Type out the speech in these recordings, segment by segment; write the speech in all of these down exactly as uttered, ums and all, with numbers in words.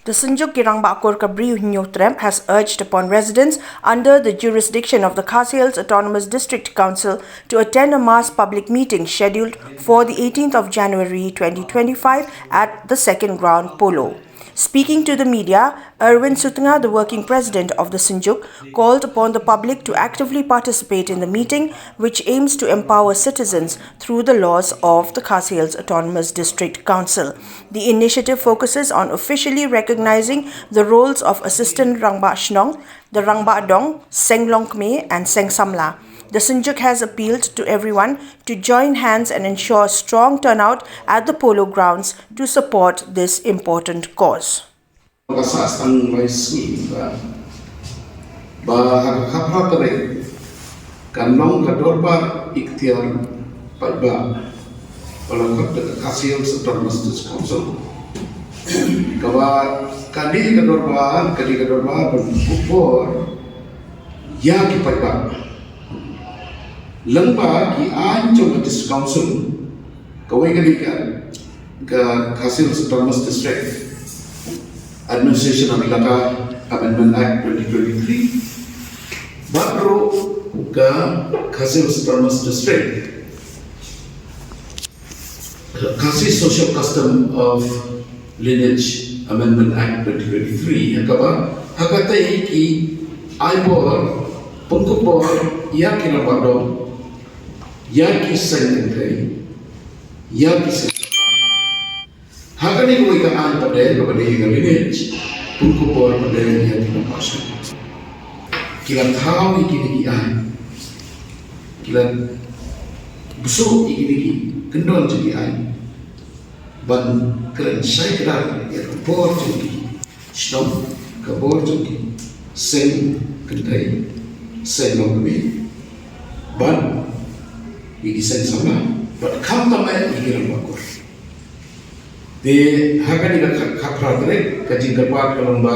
The Synjuk ki Rangbah Kur ka Bri u Hynñiewtrep has urged upon residents under the jurisdiction of the Khasi Hills Autonomous District Council to attend a mass public meeting scheduled for the eighteenth of January twenty twenty-five at the second ground Polo. Speaking to the media, Erwin Sutnga, the working president of the Synjuk, called upon the public to actively participate in the meeting, which aims to empower citizens through the laws of the Khasi Hills Autonomous District Council. The initiative focuses on officially recognizing the roles of Assistant Rangbah Shnong, the Rangbah Dong, Seng Longkmie, and Seng Samla. The Synjuk has appealed to everyone to join hands and ensure strong turnout at the Polo Grounds to support this important cause. Ka sah tang lai sngi ba, ba ha ka khatphra tarik kan long ka dorbar iktiar paidbah ba la khot da ka Khasi Hills Autonomous District Council. Kaba ka dei ka dorbar, ka dei ka dorbar ban kup bor ïa ki paidbah lyngba ki aiñ jong ka District Council, kawei ka dei ka, ka Khasi Hills Autonomous District Administration of Elaka Amendment Act twenty twenty-three, bad ruh ka Khasi Hills Autonomous District Khasi Social Custom of Lineage Amendment Act twenty twenty-three, ha kaba ha katei ki ai bor, pynkup bor ïa ki rangbah dong, ïa ki seng kynthei, ïa ki seng. Ha kane kawei ka aiñ pat de kaba dei ka lineage, pynkup bor pat de ïa ki rangbah shnong. Ki la thaw ïa kine ki aiñ, ki la bsut ïa kine ki kyndon jong ki aiñ ban kren shai kdar ïa ka bor jong ki shnong, ka bor jong ki seng kynthei, seng longkmie, bad ïa ki seng samla, bad khamtam eh ïa ki rangbah kur. Te ha kane ka kha-, khatphra tarik ka jingkyrpad ka long ba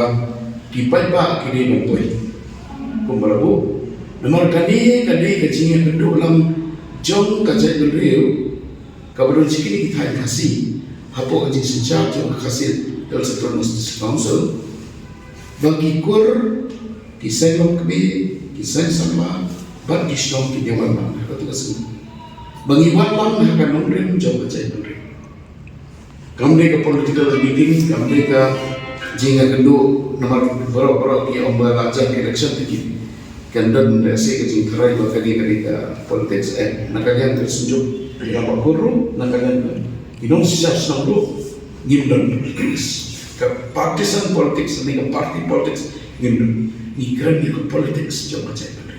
ki paidbah ki dei ban poi kumba la buh. Namar kane ka dei ka jingïakynduh lang jong ka jaitbynriew kaba don sha kine ki thaiñ Khasi hapoh ka jingsynshar jong ka Khasi Hills Autonomous District Council, ba ki kur, ki seng longkmie, ki seng samla bad ki shnong kin ïa wan lang ha katu ka sngi, ba ngi wan lang ha ka nongrim jong ka jaitbynriew. Kam dei ka political meeting, kam dei ka jingïakynduh namar baroh baroh ki ong ba la jan ka election te ki kan don lehse ka jingtharai ba kane ka dei ka politics. Eh, na ka liang ka Synjuk, na ka Bakur ruh, na ka liang ka, ki nongsynshar shnong ruh, ngim don politics. Ka partisan politics ne ka party politics ngim don. Ngi kren ïa ka politics jong ka jaitbynriew.